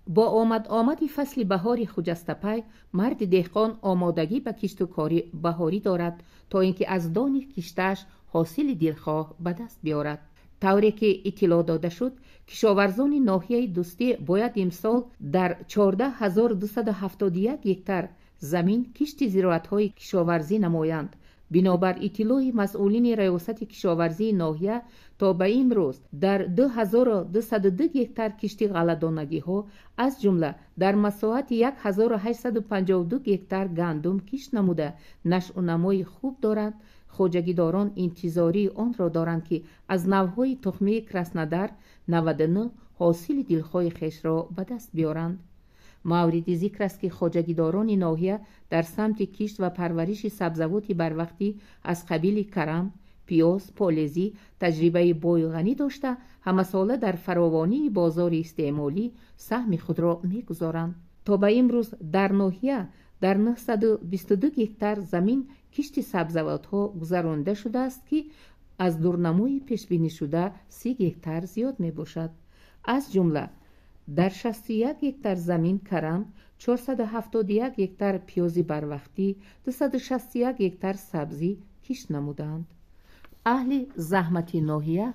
Бо омад-омади фасли баҳори хуҷастапай марди деҳқон омодагӣ ба кишту кори баҳорӣ дорад, то ин ки аз дони киштааш ҳосили дилхоҳ ба даст биёрад. Тавре ки иттилоъ дода шуд, кишоварзони ноҳияи Дӯстӣ бояд имсол дар 14 271 гектар замин кишти зироатҳои кишоварзӣ намоянд. Бинобар иттилои масъулини Раёсати кишоварзии ноҳия, то ба имрӯз дар 2202 гектар кишти ғалладонагиҳо, аз ҷумла дар масоҳати 1852 гектар гандум кишт намуда, нашъунамои хуб доранд. Хоҷагидорон интизории онро доранд, ки аз навъҳои тухмии Краснодар 99 ҳосили дилхоҳи хешро ба даст биёранд. Мавриди зикр аст, ки хоҷагидорони ноҳия дар самти кишт ва парвариши сабзавоти барвақтӣ аз қабили карам, пиёз, полезӣ таҷрибаи бою ғанӣ дошта, ҳамасола дар фаровонии бозори истеъмолӣ саҳми худро мегузоранд. То ба имрӯз дар ноҳия дар 922 гектар замин кишти сабзавотҳо гузаронида шудааст, ки аз дурнамои пешбинишуда 30 гектар зиёд мебошад. Аз ҷумла дар 61 гектар замин карам, 471 гектар пиёзи барвақтӣ, 261 гектар сабзӣ кишт намудаанд. Аҳли заҳмати ноҳия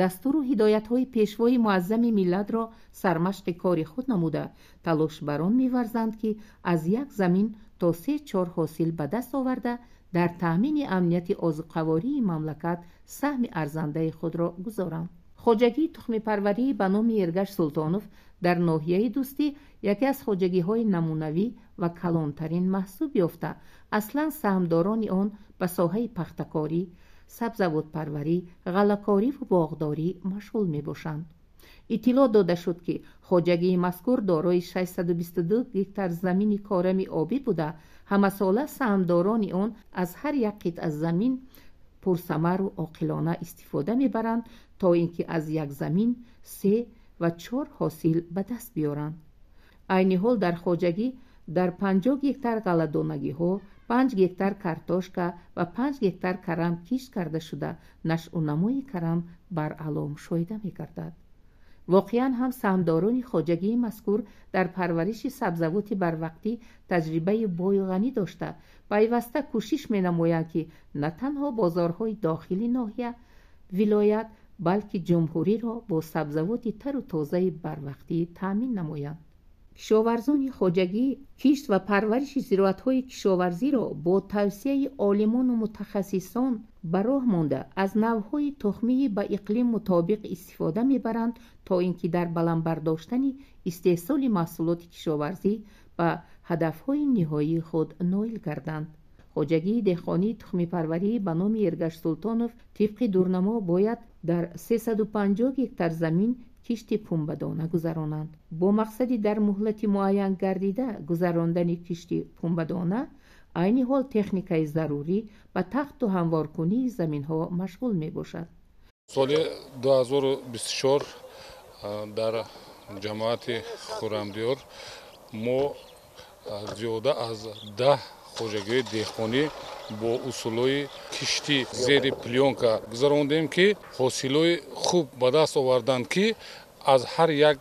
дастуру ҳидоятҳои Пешвои муаззами миллатро сармашқи кори худ намуда, талош бар он меварзанд, ки аз як замин то се-чор ҳосил ба даст оварда, дар таъмини амнияти озуқавории мамлакат саҳми арзандаи худро гузоранд. Хоҷагии тухмипарварии ба номи Эргаш Султонов дар ноҳияи Дӯстӣ яке аз хоҷагиҳои намунавӣ ва калонтарин маҳсуб ёфта, аслан саҳмдорони он ба соҳаи пахтакорӣ, сабзавотпарварӣ, ғаллакориву боғдорӣ машғул мебошанд. Иттилоъ дода шуд, ки хоҷагии мазкур дорои 622 гектар замини корами обӣ буда, ҳамасола саҳмдорони он аз ҳар як қитъа замин пурсамару оқилона истифода мебаранд, то ин ки аз як замин се ва чор ҳосил ба даст биёранд. Айни ҳол дар хоҷагӣ дар 50 гектар ғалладонагиҳо, 5 гектар картошка ва 5 гектар карам кишт карда шуда, нашъунамои карам баръало мушоҳида мегардад. Воқеан ҳам саҳмдорони хоҷагии мазкур дар парвариши сабзавоти барвақтӣ таҷрибаи бою ғанӣ дошта, пайваста кӯшиш менамоянд, ки на танҳо бозорҳои дохили ноҳия, вилоят, балки ҷумҳуриро бо сабзавоти тару тозаи барвақтӣ таъмин намоянд. Кишоварзони хоҷагӣ кишт ва парвариши зироатҳои кишоварзиро бо тавсияи олимону мутахассисон ба роҳ монда, аз навъҳои тухмии ба иқлим мутобиқ истифода мебаранд, то ин ки дар баланд бардоштани истеҳсоли маҳсулоти кишоварзӣ ба ҳадафҳои ниҳоии худ ноил гарданд. Хоҷагии деҳқонии тухмипарварӣ ба номи Эргаш Султонов тибқи дурнамо бояд дар 350 гектар замин кишти пумбадона гузаронанд. Бо мақсади дар муҳлати муайян гардида гузарондани кишти пумбадона айни ҳол техникаи зарурӣ ба тахту ҳамворкунии заминҳо машғул мебошад. Соли 2024 дар ҷамоати Хуррамдиёр мо зиёда аз 10 хоҷагиҳои деҳқонӣ бо усулҳои кишти зери плёнка гузарондем, ки ҳосилҳои хуб ба даст оварданд, ки аз ҳар як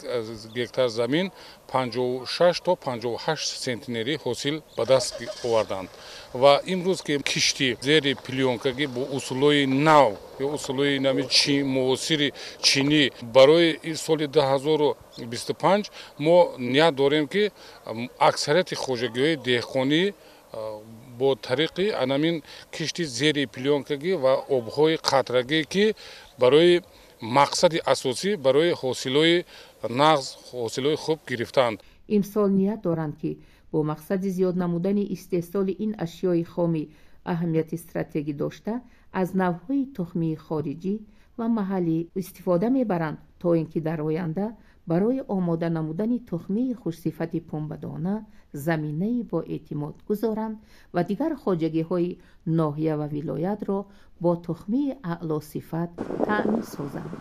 гектар замин 56 то 58 центнери ҳосил ба даст оварданд. Ва имрӯз ки кишти зери плёнкагӣ бо усулҳои нав ё усулҳои нави муосири чинӣ барои соли 2025 мо ният дорем, ки аксарияти хоҷагиҳои деҳқонӣ бо тариқи анамин кишти зери плёнкагӣ ва обҳои қатрагӣ, ки барои мақсади асосӣ барои ҳосилҳои нағз, ҳосилҳои хуб гирифтанд. Имсол ният доранд, ки бо мақсади зиёд намудани истеҳсоли ин ашёи хоми аҳамияти стратегӣ дошта, аз навъҳои тухмии хориҷӣ ва маҳаллӣ истифода мебаранд, то ин ки дар оянда барои омода намудани тухмии хушсифати пумбадона заминаи боэътимод гузоранд ва дигар хоҷагиҳои ноҳия ва вилоятро бо тухмии аълосифат таъмин созанд.